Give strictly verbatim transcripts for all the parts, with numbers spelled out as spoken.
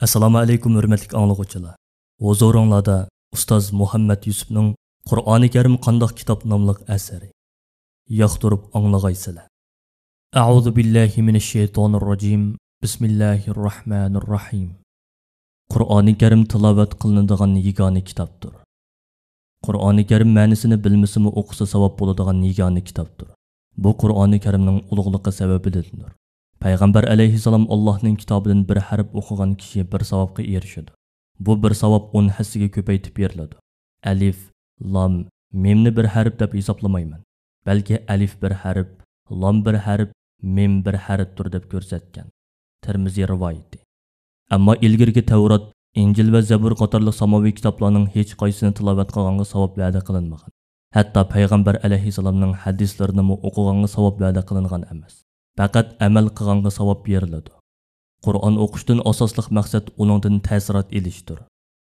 ئەسسالامۇ ئەلەيكۇم، ھۆرمەتلىك ئاڭلىغۇچىلار. ھۇزۇرۇڭلاردا ئۇستاز مۇھەممەد يۈسۈپنىڭ «قۇرئانى كەرىم قانداق كىتاب» ناملىق ئەسىرى. ياقتۇرۇپ ئاڭلىغايسىلەر. أعوذ بالله من الشيطان الرجيم. بسم الله الرحمن الرحيم. قۇرئانى كەرىم تىلاۋەت قىلىنىدىغان يېگانە كىتابتۇر. قۇرئانى كەرىم مەنىسىنى بىلمىسىمۇ ئوقۇسا ساۋاب بولىدىغان يېگانە كىتابتۇر. بۇ قۇرئانى كەرىمنىڭ ئۇلۇغلۇقى سەۋەبىدىندۇر. پەيغەمبەر ئەلەيھىسسالام: «ئاللاھنىڭ كىتابىدىن بىر ھەرپ ئوقۇغان كىشى بىر ساۋابقا ئېرىشىدۇ. بۇ بىر ساۋاب ئون ھەسسىگە كۆپەيتىپ بېرىلىدۇ. ئەلىف، لام، مىمنى بىر ھەرپ دەپ ھېسابلىمايمەن، بەلكى ئەلىف بىر ھەرپ، لام بىر ھەرپ، مىم بىر ھەرپتۇر» دەپ كۆرسەتكەن. تىرمىزى رىۋايىتى. ئەمما ئىلگىرىكى تەۋرات، ئىنجىل ۋە زەبۇر قاتارلىق ساماۋىي كىتابلارنىڭ ھېچقايسىسىنى تىلاۋەت قىلغانغا ساۋاب ۋەدە قىلىنمىغان. ھەتتا پەيغەمبەر ئەلەيھىسسالامنىڭ ھەدىسلىرىنىمۇ ئوقۇغانغا ساۋاب ۋەدە قىلىنغان ئەمەس. پەقەت ئەمەل قىلغانغا ساۋاب بېرىلىدۇ. قۇرئان ئوقۇشتىن ئاساسلىق مەقسەت ئۇنىڭدىن تەسىرات ئېلىشتۇر.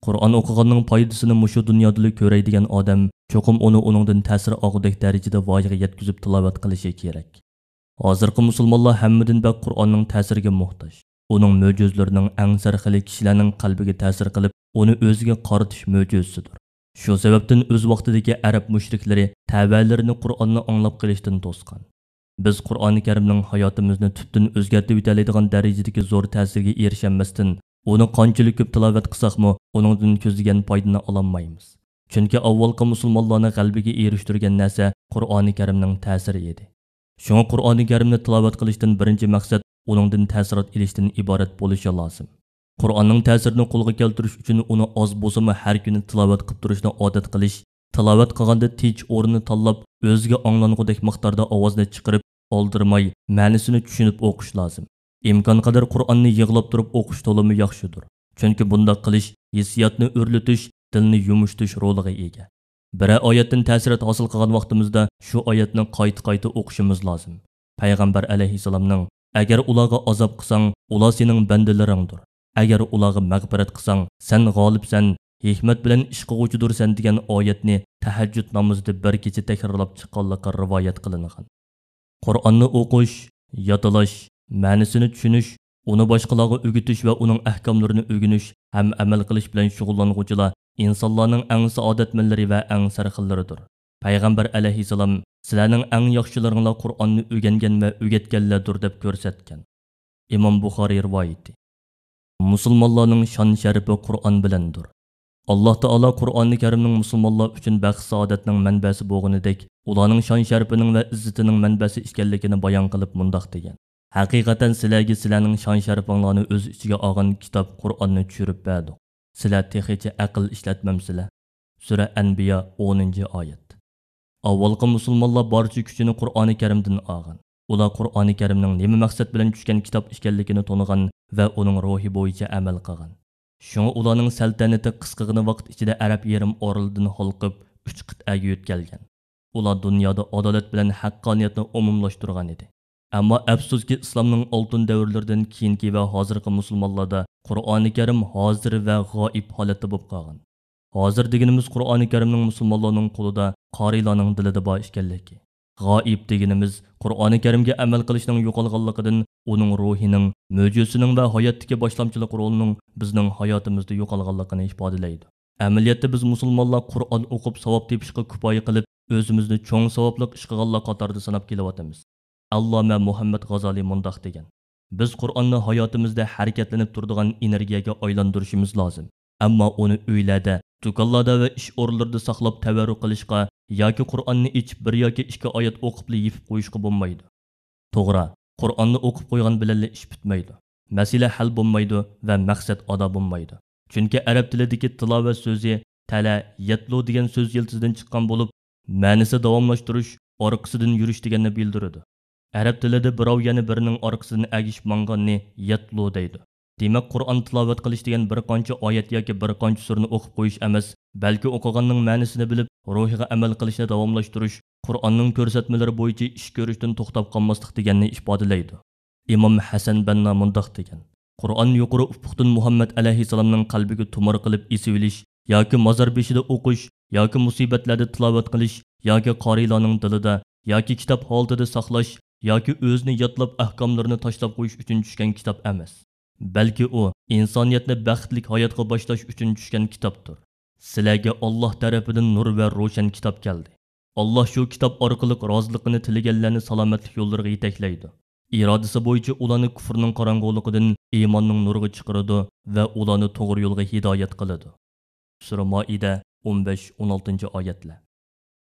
قۇرئان ئوقۇغاننىڭ پايدىسىنى مۇشۇ دۇنيادىلا كۆرەي دېگەن ئادەم چوقۇم ئۇنى ئۇنىڭدىن تەسىر ئالغۇدەك دەرىجىدە ۋايىغا يەتكۈزۈپ تىلاۋەت قىلىشى كېرەك. ھازىرقى مۇسۇلمانلار ھەممىدىن بەك قۇرئاننىڭ تەسىرىگە موھتاج. ئۇنىڭ مۆجىزىلىرىنىڭ ئەڭ سەرخىلى كىشىلەرنىڭ قەلبىگە تەسىر قىلىپ، ئۇنى ئۆزىگە قارىتىش مۆجىزىسىدۇر. شۇ سەۋەبتىن ئۆز ۋاقتىدىكى ئەرەب مۇشرىكلىرى تەۋەلىرىنى قۇرئاننى ئاڭلاپ قېلىشتىن توسقان. بىز قۇرئانى كەرىمنىڭ ھاياتىمىزنى تۈپتىن ئۆزگەرتىۋېتەلەيدىغان دەرىجىدىكى زور تەسىرىگە ئېرىشەلمەستىن، ئۇنى قانچىلىك كۆپ تىلاۋەت قىلساقمۇ، ئۇنىڭدىن كۆزلىگەن پايدىنى ئالالمايمىز. چۈنكى ئاۋۋالقى مۇسۇلمانلارنى غەلىبىگە ئېرىشتۈرگەن نەرسە قۇرئانى كەرىمنىڭ تەسىرى ئىدى. شۇڭا قۇرئانى كەرىمنى تىلاۋەت قىلىشتىن بىرىنچى مەقسەت ئۇنىڭدىن تەسىرات ئېلىشتىن ئىبارەت بولۇشى لازىم. قۇرئاننىڭ تەسىرىنى قولغا كەلتۈرۈش ئۈچۈن ئۇنى ئاز بولسىمۇ ھەر كۈنى تىلاۋەت قىلىپ تۇرۇشنى ئادەت قىلىش، تىلاۋەت قىلغاندا تىنچ ئورۇننى تاللاپ، ئۆزىگە ئاڭلانغۇدەك مىقداردا ئاۋازنى چىقىرىپ، ئالدىرىماي، مەنىسىنى چۈشىنىپ ئوقۇش لازىم. ئىمكانقەدەر قۇرئاننى يىغلاپ تۇرۇپ ئوقۇش تولىمۇ ياخشىدۇر. چۈنكى بۇنداق قىلىش ھېسسىياتنى ئۆرلىتىش، دىلنى يۇمشىتىش رولىغا ئىگە. بىرەر ئايەتتىن تەسىرات ھاسىل قىلغان ۋاقتىمىزدا شۇ ئايەتنى قايتا-قايتا ئوقۇشىمىز لازىم. پەيغەمبەر ئەلەيھىسسالامنىڭ: «ئەگەر ئۇلارغا ئازاب قىلساڭ، ئۇلار سېنىڭ بەندىلىرىڭدۇر. ئەگەر ئۇلارغا مەغپىرەت قىلساڭ، سەن غالىپسەن، ھېكمەت بىلەن ئىش قىلغۇچىدۇرسەن» دېگەن ئايەتنى تەھەججۇد نامىزىدا بىر كېچە تەكرارلاپ چىققانلىقى رىۋايەت قىلىنغان. قۇرئاننى ئوقۇش، يادلاش، مەنىسىنى چۈشىنىش، ئۇنى باشقىلارغا ئۆگىتىش ۋە ئۇنىڭ ئەھكاملىرىنى ئۆگىنىش ھەم ئەمەل قىلىش بىلەن شۇغۇللانغۇچىلار ئىنسانلارنىڭ ئەڭ سائادەتمەنلىرى ۋە ئەڭ سەرخىللىرىدۇر. پەيغەمبەر ئەلەيھىسسالام: «سىلەرنىڭ ئەڭ ياخشىلىرىڭلار قۇرئاننى ئۆگەنگەن ۋە ئۆگەتكەنلەردۇر» دەپ كۆرسەتكەن. ئىمام بۇخارىي رىۋايىتى. مۇسۇلمانلارنىڭ شان-شەرىپى قۇرئان بىلەندۇر. ئاللاھ تائالا قۇرئانى كەرىمنىڭ مۇسۇلمانلار ئۈچۈن بەخت-سائادەتنىڭ مەنبەسى بولغىنىدەك، ئۇلارنىڭ شان-شەرىپىنىڭ ۋە ئىززىتىنىڭ مەنبەسى ئىكەنلىكىنى بايان قىلىپ مۇنداق دېگەن: «ھەقىقەتەن سىلەرگە سىلەرنىڭ شان-شەرىپىڭلارنى ئۆز ئىچىگە ئالغان كىتاب قۇرئاننى چۈشۈرۈپ بەردۇق. سىلەر تېخىچە ئەقىل ئىشلەتمەمسىلەر؟» سۈرە ئەنبىيا، ئونىنچى ئايەت. ئاۋۋالقى مۇسۇلمانلار بارچە كۈچىنى قۇرئانى كەرىمدىن ئالغان. ئۇلار قۇرئانى كەرىمنىڭ نېمە مەقسەت بىلەن چۈشكەن كىتاب ئىكەنلىكىنى تونۇغان ۋە ئۇنىڭ روھى بويىچە ئەمەل قىلغان. شۇڭا ئۇلارنىڭ سەلتەنىتى قىسقىغىنا ۋاقىت ئىچىدە ئەرەب يېرىم ئارىلىدىن ھالقىپ، ئۈچ قىتئەگە يۆتكەلگەن. ئۇلار دۇنيادا ئادالەت بىلەن ھەققانىيەتنى ئومۇملاشتۇرغان ئىدى. ئەمما ئەپسۇسكى، ئىسلامنىڭ ئالتۇن دەۋرلىرىدىن كېيىنكى ۋە ھازىرقى مۇسۇلمانلاردا قۇرئانى كەرىم ھازىر ۋە غائىب ھالەتتە بولۇپ قالغان. ھازىر دېگىنىمىز قۇرئانى كەرىمنىڭ مۇسۇلمانلارنىڭ قولىدا، قارىيلارنىڭ دىلىدا بار ئىكەنلىكى. غائىب دېگىنىمىز قۇرئانى كەرىمگە ئەمەل قىلىشنىڭ يوقالغانلىقىدىن، ئۇنىڭ روھىنىڭ، مۆجىزىسىنىڭ ۋە ھاياتتىكى باشلامچىلىق رولىنىڭ بىزنىڭ ھاياتىمىزدا يوقالغانلىقىنى ئىپادىلەيدۇ. ئەمەلىيەتتە بىز مۇسۇلمانلار قۇرئان ئوقۇپ ساۋاب تېپىشقا كۇپايە قىلىپ، ئۆزىمىزنى چوڭ ساۋابلىق ئىش قىلغانلار قاتارىدا ساناپ كېلىۋاتىمىز. ئاللامە مۇھەممەد غازالىي مۇنداق دېگەن: «بىز قۇرئاننى ھاياتىمىزدا ھەرىكەتلىنىپ تۇرىدىغان ئېنېرگىيەگە ئايلاندۇرۇشىمىز لازىم. ئەمما ئۇنى ئۆيلەردە، دۇكانلاردا ۋە ئىش ئورۇنلىرىدا ساقلاپ تەۋەررۇك قىلىشقا ياكى قۇرئاننى ئېچىپ بىر ياكى ئىككى ئايەت ئوقۇپلا يېپىپ قويۇشقا بولمايدۇ.» توغرا، قۇرئاننى ئوقۇپ قويغان بىلەنلا ئىش پۈتمەيدۇ، مەسىلە ھەل بولمايدۇ ۋە مەقسەت ئادا بولمايدۇ. چۈنكى ئەرەب تىلىدىكى تىلاۋەت سۆزى تەلە يەتلۇ دېگەن سۆز يىلتىزىدىن چىققان بولۇپ، مەنىسى داۋاملاشتۇرۇش، ئارقىسىدىن يۈرۈش دېگەننى بىلدۈرىدۇ. ئەرەب تىلىدا بىراۋ يەنە بىرىنىڭ ئارقىسىدىن ئەگىشىپ ماڭغاننى يەتلۇ دەيدۇ. دېمەك، قۇرئان تىلاۋەت قىلىش دېگەن بىر قانچە ئايەت ياكى بىر قانچە سۈرىنى ئوقۇپ قويۇش ئەمەس، بەلكى ئوقۇغاننىڭ مەنىسىنى بىلىپ، روھىغا ئەمەل قىلىشنى داۋاملاشتۇرۇش، قۇرئاننىڭ كۆرسەتمىلىرى بويىچە ئىش كۆرۈشتىن توختاپ قالماسلىق دېگەننى ئىپادىلەيدۇ. ئىمام ھەسەن بەننا مۇنداق دېگەن: «قۇرئان يۇقىرى ئۇپۇقتىن مۇھەممەد ئەلەيھىسسالامنىڭ قەلبىگە تۇمار قىلىپ ئېسىۋېلىش ياكى مازار بېشىدا ئوقۇش ياكى مۇسىبەتلەردە تىلاۋەت قىلىش ياكى قارىيلارنىڭ دىلىدا ياكى كىتاب ھالىتىدە ساقلاش ياكى ئۆزىنى يادلاپ ئەھكاملىرىنى تاشلاپ قويۇش ئۈچۈن چۈشكەن كىتاب ئەمەس. بەلكى ئۇ ئىنسانىيەتنى بەختلىك ھاياتقا باشلاش ئۈچۈن چۈشكەن كىتابتۇر. سىلەرگە ئاللاھ تەرىپىدىن نۇر ۋە روشەن كىتاب كەلدى. ئاللاھ شۇ كىتاب ئارقىلىق رازىلىقىنى تىلىگەنلەرنى سالامەتلىك يوللىرىغا يېتەكلەيدۇ. ئىرادىسى بويىچە ئۇلارنى كۇفرنىڭ قاراڭغۇلۇقىدىن ئىماننىڭ نۇرىغا چىقىرىدۇ ۋە ئۇلارنى توغرا يولغا ھىدايەت قىلىدۇ. سۈرە مائىدە، ئون بەش، ئون ئالتىنچى ئايەتلەر.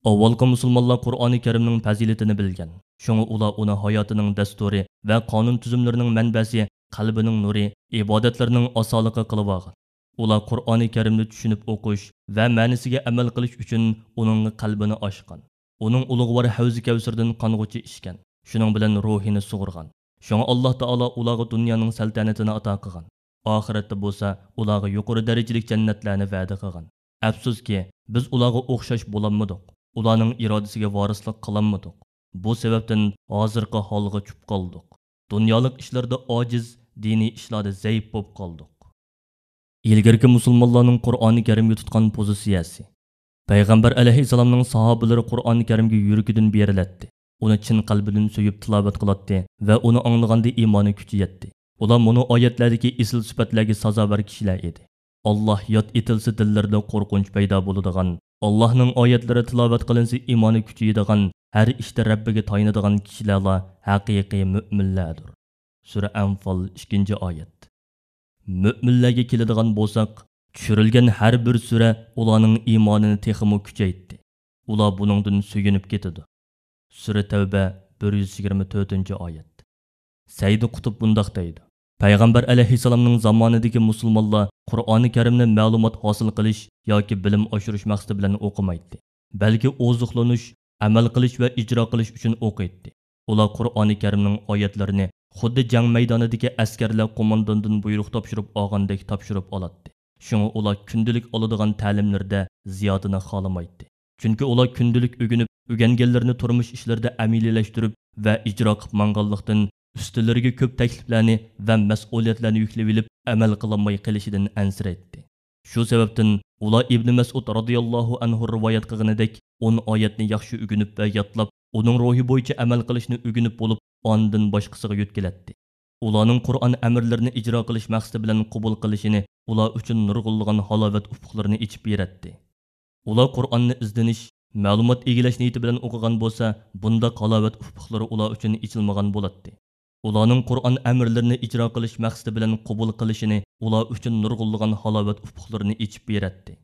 ئاۋۋالقى مۇسۇلمانلار قۇرئانى كەرىمنىڭ پەزىلىتىنى بىلگەن، شۇڭا ئۇلار ئۇنى ھاياتىنىڭ دەستۇرى ۋە قانۇن تۈزۈملىرىنىڭ مەنبەسى، قەلبىنىڭ نۇرى، ئىبادەتلىرىنىڭ ئاساسلىقى قىلىۋالغان. ئۇلار قۇرئانى كەرىمنى چۈشىنىپ ئوقۇش ۋە مەنىسىگە ئەمەل قىلىش ئۈچۈن ئۇنىڭغا قەلبىنى ئاچقان. ئۇنىڭ ئۇلۇغۋار ھەۋزى كەۋسىرىدىن قانغۇچە ئىچكەن. شۇنىڭ بىلەن روھىنى سۇغۇرغان. شۇڭا ئاللاھ تائالا ئۇلارغا دۇنيانىڭ سەلتەنىتىنى ئاتا قىلغان. ئاخىرەتتە بولسا ئۇلارغا يۇقىرى دەرىجىلىك جەننەتلەرنى ۋەدە قىلغان. ئەپسۇسكى، بىز ئۇلارغا ئوخشاش بولالمىدۇق. ئۇلارنىڭ ئىرادىسىگە ۋارىسلىق قىلالمىدۇق. بۇ سەۋەبتىن ھازىرقى ھالغا چۈشۈپ قالدۇق. دۇنيالىق ئىشلاردا ئاجىز، دىنىي ئىشلاردا زەئىپ بولۇپ قالدۇق. ئىلگىرىكى مۇسۇلمانلارنىڭ قۇرئانى كەرىمگە تۇتقان پوزىتسىيەسى. پەيغەمبەر ئەلەيھىسسالامنىڭ ساھابىلىرى قۇرئانى كەرىمگە يۈرىكىدىن بېرىلەتتى. ئۇنى چىن قەلبىدىن سۆيۈپ تىلاۋەت قىلاتتى ۋە ئۇنى ئاڭلىغاندا ئىمانى كۈچىيەتتى. ئۇلار مۇنۇ ئايەتلەردىكى ئېسىل سۈپەتلەرگە سازاۋەر كىشىلەر ئىدى. ئاللاھ ياد ئېتىلسا دىللىرىدا قورقۇنچ پەيدا بولىدىغان، ئاللاھنىڭ ئايەتلىرى تىلاۋەت قىلىنسا ئىمانى كۈچىيىدىغان، ھەر ئىشتا رەببىگە تايىنىدىغان كىشىلەرلا ھەقىقىي مۆمىنلەردۇر. سۈرە ئەنفال، ئىككىنچى ئايەت. مۆمىنلەرگە كېلىدىغان بولساق، چۈشۈرۈلگەن ھەر بىر سۈرە ئۇلارنىڭ ئىمانىنى تېخىمۇ كۈچەيتتى. ئۇلار بۇنىڭدىن سۆيۈنۈپ كېتىدۇ. سۈرە تەۋبە، بىر يۈز يىگىرمە تۆتىنچى ئايەت. سەيدى قۇتۇب بۇنداق دەيدۇ، پەيغەمبەر ئەلەيھىسسالامنىڭ زامانىدىكى مۇسۇلمانلار قۇرئانى كەرىمنى مەلۇمات ھاسىل قىلىش ياكى بىلىم ئاشۇرۇش مەقسىتى بىلەن ئوقۇمايتتى، بەلكى ئوزۇقلىنىش، ئەمەل قىلىش ۋە ئىجرا قىلىش ئۈچۈن ئوقۇيتتى. ئۇلار قۇرئانى كەرىمنىڭ ئايەتلىرىنى خۇددى جەڭ مەيدانىدىكى ئەسكەرلەر قومانداندىن بۇيرۇق تاپشۇرۇپ ئالغاندەك تاپشۇرۇپ ئالاتتى. شۇڭا ئۇلار كۈندىلىك ئالىدىغان تەلىملىرىدە زىيادىنى خالىمايتتى. چۈنكى ئۇلار كۈندىلىك ئۆگىنىپ، ئۆگەنگەنلىرىنى تۇرمۇش ئىشلىرىدا ئەمەلىيلەشتۈرۈپ ۋە ئىجرا قىلىپ ماڭغانلىقتىن، ئۈستىلىرىگە كۆپ تەكلىپلەرنى ۋە مەسئۇلىيەتلەرنى يۈكلىۋېلىپ، ئەمەل قىلالماي قېلىشىدىن ئەنسىرەيتتى. شۇ سەۋەبتىن ئۇلار ئىبنى مەسئۇد رازىياللاھۇ ئەنھۇ رىۋايەت قىلغىنىدەك، ئون ئايەتنى ياخشى ئۆگىنىپ ۋە يادلاپ، ئۇنىڭ روھى بويىچە ئەمەل قىلىشنى ئۆگىنىپ بولۇپ، ئاندىن باشقىسىغا يۆتكىلەتتى. ئۇلارنىڭ قۇرئان ئەمىرلىرىنى ئىجرا قىلىش مەقسىتى بىلەن قوبۇل قىلىشىنى ئۇلار ئۈچۈن نۇرغۇنلىغان ھالاۋەت ئۇپۇقلىرىنى ئېچىپ بېرەتتى. ئۇلار قۇرئاننى ئىزدىنىش، مەلۇمات ئىگىلەش نىيىتى بىلەن ئوقۇغان بولسا، بۇنداق ھالاۋەت ئۇپۇقلىرى ئۇلار ئۈچۈن ئېچىلمىغان بولاتتى. ئۇلارنىڭ قۇرئان ئەمىرلىرىنى ئىجرا قىلىش مەقسىتى بىلەن قوبۇل قىلىشىنى ئۇلار ئۈچۈن نۇرغۇنلىغان ھالاۋەت ئۇپۇقلىرىنى ئېچىپ بېرەتتى.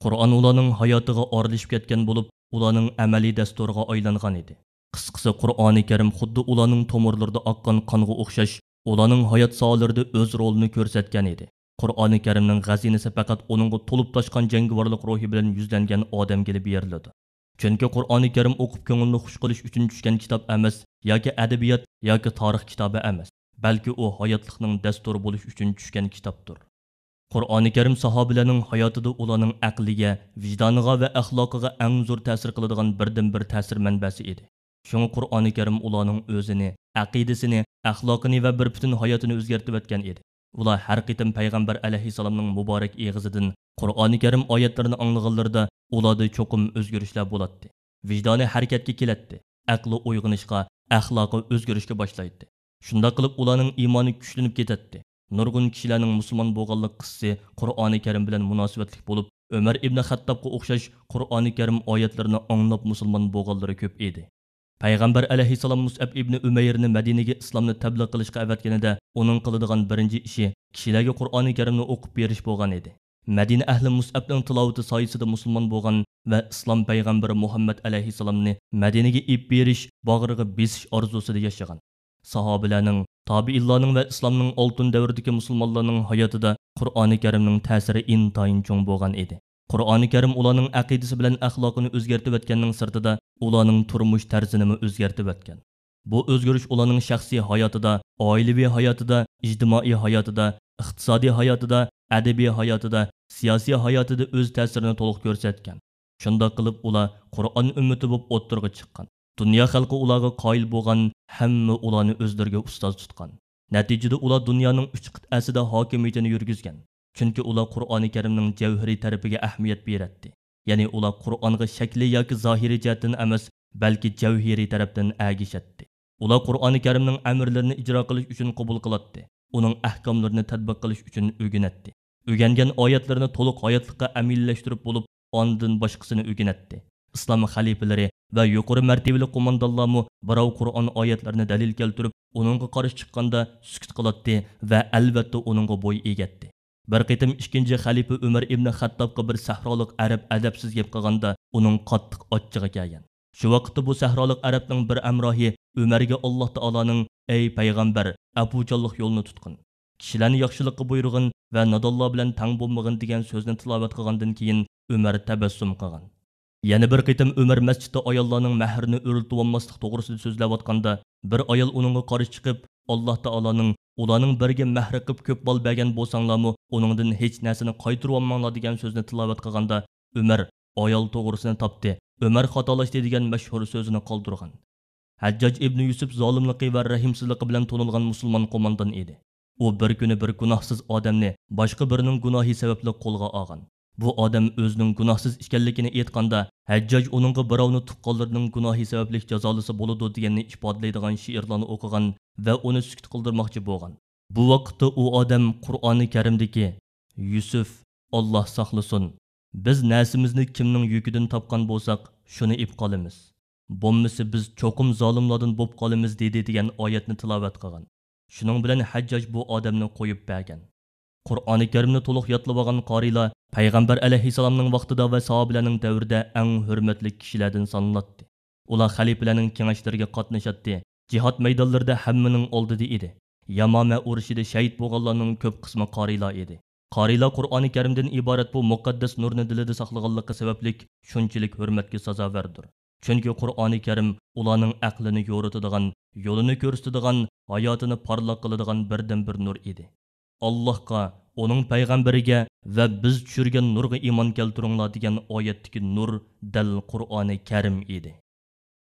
قۇرئان ئۇلارنىڭ ھاياتىغا ئارىلىشىپ كەتكەن بولۇپ، ئۇلارنىڭ ئەمەلىي دەستۇرىغا ئايلانغان ئىدى. قىسقىسى، قۇرئانى كەرىم خۇددى ئۇلارنىڭ تومۇرلىرىدا ئاققان قانغا ئوخشاش، ئۇلارنىڭ ھايات ساھەلىرىدە ئۆز رولىنى كۆرسەتكەن ئىدى. قۇرئانى كەرىمنىڭ خەزىنىسى پەقەت ئۇنىڭغا تولۇپ تاشقان جەڭگىۋارلىق روھى بىلەن يۈزلەنگەن ئادەمگىلا بېرىلىدۇ. چۈنكى قۇرئانى كەرىم ئوقۇپ كۆڭۈلنى خۇش قىلىش ئۈچۈن چۈشكەن كىتاب ئەمەس ياكى ئەدەبىيات ياكى تارىخ كىتابى ئەمەس، بەلكى ئۇ ھاياتلىقنىڭ دەستۇرى بولۇش ئۈچۈن چۈشكەن كىتابتۇر. قۇرئانى كەرىم ساھابىلەرنىڭ ھاياتىدا ئۇلارنىڭ ئەقلىگە، ۋىجدانىغا ۋە ئەخلاقىغا ئەڭ زور تەسىر قىلىدىغان بىردىنبىر تەسىر مەنبەسى ئىدى. شۇڭا قۇرئانى كەرىم ئۇلارنىڭ ئۆزىنى، ئەقىدىسىنى، ئەخلاقىنى ۋە بىر پۈتۈن ھاياتىنى ئۆزگەرتىۋەتكەن ئىدى. ئۇلار ھەر قېتىم پەيغەمبەر ئەلەيھىسسالامنىڭ مۇبارەك ئېغىزىدىن قۇرئانى كەرىم ئايەتلىرىنى ئاڭلىغانلىرىدا ئۇلاردا چوقۇم ئۆزگىرىشلەر بولاتتى. ۋىجدانى ھەرىكەتكە كېلەتتى، ئەقلى ئويغىنىشقا، ئەخلاقى ئۆزگىرىشكە باشلايتتى. شۇنداق قىلىپ ئۇلارنىڭ ئىمانى كۈچلىنىپ كېتەتتى. نۇرغۇن كىشىلەرنىڭ مۇسۇلمان بولغانلىق قىسسىسى قۇرئانى كەرىم بىلەن مۇناسىۋەتلىك بولۇپ، ئۆمەر ئىبنى خەتتابقا ئوخشاش قۇرئانى كەرىم ئايەتلىرىنى ئاڭلاپ مۇسۇلمان بولغانلىرى كۆپ ئىدى. پەيغەمبەر ئەلەيھىسسالام مۇسئەب ئىبنى ئۈمەيرنى مەدىنىگە ئىسلامنى تەبلىغ قىلىشقا ئەۋەتكىنىدە، ئۇنىڭ قىلىدىغان بىرىنچى ئىشى كىشىلەرگە قۇرئانى كەرىمنى ئوقۇپ بېرىش بولغان ئىدى. مەدىنە ئەھلى مۇسئەبنىڭ تىلاۋىتى سايىسىدا مۇسۇلمان بولغان ۋە ئىسلام پەيغەمبىرى مۇھەممەد ئەلەيھىسسالامنى مەدىنىگە ئېلىپ بېرىش باغرىغا بېسىش ئارزۇسىدا ياشىغان. ساھابىلەرنىڭ، تابىئىنلارنىڭ ۋە ئىسلامنىڭ ئالتۇن دەۋرىدىكى مۇسۇلمانلارنىڭ ھاياتىدا قۇرئانى كەرىمنىڭ تەسىرى ئىنتايىن چوڭ بولغان ئىدى. قۇرئانى كەرىم ئۇلارنىڭ ئەقىدىسى بىلەن ئەخلاقىنى ئۆزگەرتىۋەتكەننىڭ سىرتىدا، ئۇلارنىڭ تۇرمۇش تەرزىنىمۇ ئۆزگەرتىۋەتكەن. بۇ ئۆزگىرىش ئۇلارنىڭ شەخسىي ھاياتىدا، ئائىلىۋى ھاياتىدا، ئىجتىمائىي ھاياتىدا، ئىقتىسادىي ھاياتىدا، ئەدەبىي ھاياتىدا، سىياسىي ھاياتىدا ئۆز تەسىرىنى تولۇق كۆرسەتكەن. شۇنداق قىلىپ ئۇلار قۇرئان ئۈممىتى بولۇپ ئوتتۇرىغا چىققان. دۇنيا خەلقى ئۇلارغا قايىل بولغان، ھەممە ئۇلارنى ئۆزلىرىگە ئۇستاز تۇتقان. نەتىجىدە ئۇلار دۇنيانىڭ ئۈچ قىتئەسىدە ھاكىمىيىتىنى يۈرگۈزگەن. چۈنكى ئۇلار قۇرئانى كەرىمنىڭ جەۋھىرىي تەرىپىگە ئەھمىيەت بېرەتتى. يەنى ئۇلار قۇرئانغا شەكلىي ياكى زاھىرىي جەھەتتىن ئەمەس، بەلكى جەۋھىرىي تەرەپتىن ئەگىشەتتى. ئۇلار قۇرئانى كەرىمنىڭ ئەمىرلىرىنى ئىجرا قىلىش ئۈچۈن قوبۇل قىلاتتى. ئۇنىڭ ئەھكاملىرىنى تەتبىق قىلىش ئۈچۈن ئۆگىنەتتى. ئۆگەنگەن ئايەتلىرىنى تولۇق ھاياتلىققا ئەمەلىيلەشتۈرۈپ بولۇپ، ئاندىن باشقىسىنى ئۆگىنەتتى. ئىسلام خەلىپىلىرى ۋە يۇقىرى مەرتىۋىلىك قوماندانلارمۇ بىراۋ قۇرئان ئايەتلىرىنى دەلىل كەلتۈرۈپ، ئۇنىڭغا قارشى چىققاندا سۈكۈت قىلاتتى ۋە ئەلۋەتتە ئۇنىڭغا بوي ئېگەتتى. بىر قېتىم ئىككىنچى خەلىپە ئۆمەر ئىبنى خەتتابقا بىر سەھرالىق ئەرەب ئەدەپسىز گەپ قىلغاندا، ئۇنىڭ قاتتىق ئاچچىقى كەلگەن. شۇ ۋاقىتتا بۇ سەھرالىق ئەرەبنىڭ بىر ھەمراھى ئۆمەرگە ئاللاھ تائالانىڭ، ئەي پەيغەمبەر، ئەپۇچانلىق يولىنى تۇتقىن، كىشىلەرنى ياخشىلىققا بۇيرۇغىن ۋە نادانلار بىلەن تەڭ بولمىغىن دېگەن سۆزنى تىلاۋەت قىلغاندىن كېيىن، ئۆمەر تەبەسسۇم قىلغان. يەنە بىر قېتىم ئۆمەر مەسچىتتە ئاياللارنىڭ مەھرىنى ئۆرلىتىۋالماسلىق توغرىسىدا سۆزلەۋاتقاندا، بىر ئايال ئۇنىڭغا قارشى چىقىپ، ئاللاھ تائالانىڭ، ئۇلارنىڭ بىرگە مەھرى قىپ كۆپ بال بەرگەن بولساڭلارمۇ، ئۇنىڭدىن ھېچ نەرسىنى قايتۇرۇۋالماڭلار دېگەن سۆزنى تىلاۋەت قىلغاندا، ئۆمەر ئايال توغرىسىنى تاپتى، ئۆمەر خاتالاشتى دېگەن مەشھۇر سۆزىنى قالدۇرغان. ھەججاج ئىبنى يۈسۈپ زالىملىقى ۋە رەھىمسىزلىقى بىلەن تونۇلغان مۇسۇلمان قوماندان ئىدى. ئۇ بىر كۈنى بىر گۇناھسىز ئادەمنى باشقا بىرىنىڭ گۇناھى سەۋەبلىك قولغا ئالغان. بۇ ئادەم ئۆزىنىڭ گۇناھسىز ئىكەنلىكىنى ئېيتقاندا، ھەججاج ئۇنىڭغا بىراۋنى تۇغقانلىرىنىڭ گۇناھى سەۋەبلىك جازالىسا بولىدۇ دېگەننى ئىپادىلەيدىغان شېئىرلارنى ئوقۇغان ۋە ئۇنى سۈكۈت قىلدۇرماقچى بولغان. بۇ ۋاقىتتا ئۇ ئادەم قۇرئانى كەرىمدىكى، يۈسۈف، ئاللاھ ساقلىسۇن، بىز نەرسىمىزنى كىمنىڭ يۈكىدىن تاپقان بولساق، شۇنى ئېپ قالىمىز. بولمىسا بىز چوقۇم زالىملاردىن بوپ قالىمىز، دېدى دېگەن ئايەتنى تىلاۋەت قىلغان. شۇنىڭ بىلەن ھەججاج بۇ ئادەمنى قويۇپ بەرگەن. قۇرئانى كەرىمنى تولۇق يادلىۋالغان قارىيلار پەيغەمبەر ئەلەيھىسسالامنىڭ ۋاقتىدا ۋە ساھابىلەرنىڭ دەۋرىدە ئەڭ ھۆرمەتلىك كىشىلەردىن سانىلاتتى. ئۇلار خەلىپىلەرنىڭ كېڭەشلىرىگە قاتنىشاتتى، جىھاد مەيدانلىرىدا ھەممىنىڭ ئالدىدا ئىدى. يامامە ئۇرۇشىدا شەھىت بولغانلارنىڭ كۆپ قىسمى قارىيلار ئىدى. قارىيلار قۇرئانى كەرىمدىن ئىبارەت بۇ مۇقەددەس نۇرنى دىلىدا ساقلىغانلىقى سەۋەبلىك شۇنچىلىك ھۆرمەتكە سازاۋەردۇر. چۈنكى قۇرئانى كەرىم ئۇلارنىڭ ئەقلىنى يورۇتىدىغان، يولىنى كۆرسىتىدىغان، ھاياتىنى پارلاق قىلىدىغان بىردىنبىر نۇر ئىدى. ئاللاھقا، ئۇنىڭ پەيغەمبىرىگە ۋە بىز چۈشۈرگەن نۇرغا ئىمان كەلتۈرۈڭلار دېگەن ئايەتتىكى نۇر دەل قۇرئانى كەرىم ئىدى.